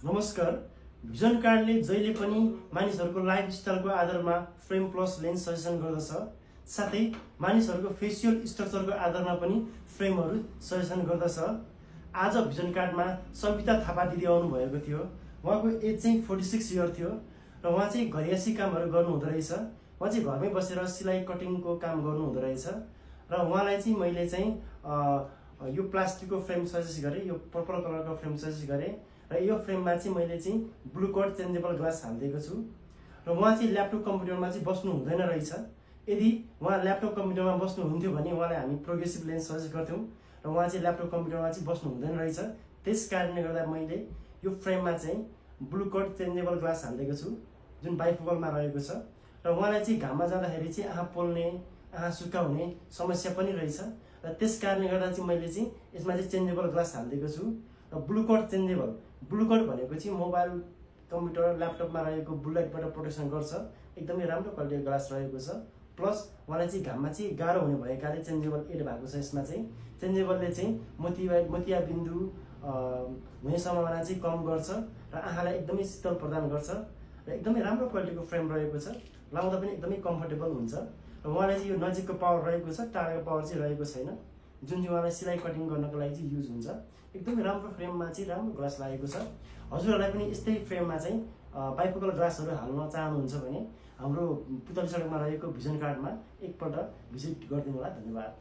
नमस्कार। भिजन कार्डले जहिले पनि मानिसहरूको लाइफस्टाइलको आधारमा फ्रेम प्लस लेन्स सजेसन गर्दछ। साथै मानिसहरूको फेसियल स्ट्रक्चरको आधारमा पनि फ्रेमहरू सजेसन गर्दछ। आज भिजन कार्डमा सविता थापा दिदी आउनु भएको थियो। उहाँको एज चाहिँ 46 इयर थियो र उहाँ चाहिँ घरियासी कामहरू गर्नुहुँदो रहेछ। उहाँ चाहिँ घरमै बसेर सिलाइ कटिङको काम गर्नुहुँदो रहेछ र उहाँलाई चाहिँ मैले चाहिँ यो प्लास्टिकको फ्रेम सजेस्ट गरेँ, यो पर्पल कलरको फ्रेम सजेस्ट गरेँ र यो फ्रेममा चाहिँ मैले चाहिँ ब्लू कट चेन्जेबल ग्लास हालिदिएको छु र उहाँ चाहिँ ल्यापटप कम्प्युटरमा चाहिँ बस्नु हुँदैन रहेछ। यदि उहाँ ल्यापटप कम्प्युटरमा बस्नुहुन्थ्यो भने उहाँलाई हामी प्रोग्रेसिभ लेन्स सजेस्ट गर्थ्यौँ र उहाँ चाहिँ ल्यापटप कम्प्युटरमा चाहिँ बस्नु हुँदैन रहेछ। त्यस कारणले गर्दा मैले यो फ्रेममा चाहिँ ब्लू कट चेन्जेबल ग्लास हालिदिएको छु जुन बाइफोकलमा रहेको छ र उहाँलाई चाहिँ घाममा जाँदाखेरि चाहिँ आँखा पोल्ने, आँखा सुक्खाउने समस्या पनि रहेछ र त्यस कारणले गर्दा चाहिँ मैले चाहिँ यसमा चाहिँ चेन्जेबल ग्लास हालिदिएको छु र blue cut changeable. Blue cut भनेको चाहिँ मोबाइल, कम्प्युटर, ल्यापटपमा रहेको ब्लू लाइटबाट प्रोटेक्सन गर्छ। एकदमै राम्रो क्वालिटीको ग्लास रहेको छ। प्लस उहाँलाई चाहिँ घाममा चाहिँ गाह्रो हुने भएकाले चेन्जेबल एड भएको छ। यसमा चाहिँ चेन्जेबलले चाहिँ मोतियाबिन्दु हुने सम्भावना चाहिँ कम गर्छ र आँखालाई एकदमै शीतल प्रदान गर्छ र एकदमै राम्रो क्वालिटीको फ्रेम रहेको छ। लाउँदा पनि एकदमै कम्फर्टेबल हुन्छ र उहाँलाई चाहिँ यो नजिकको पावर रहेको छ, टाढाको पावर चाहिँ रहेको छैन, जुन चाहिँ उहाँलाई सिलाइ कटिङ गर्नको लागि चाहिँ युज हुन्छ। एकदमै राम्रो फ्रेममा चाहिँ राम्रो ग्लास लागेको छ। हजुरहरूलाई पनि यस्तै फ्रेममा चाहिँ बाइफोकल ग्लासहरू हाल्न चाहनुहुन्छ भने हाम्रो पुतली सडकमा रहेको भिजन कार्डमा एकपल्ट भिजिट गरिदिनु होला। धन्यवाद।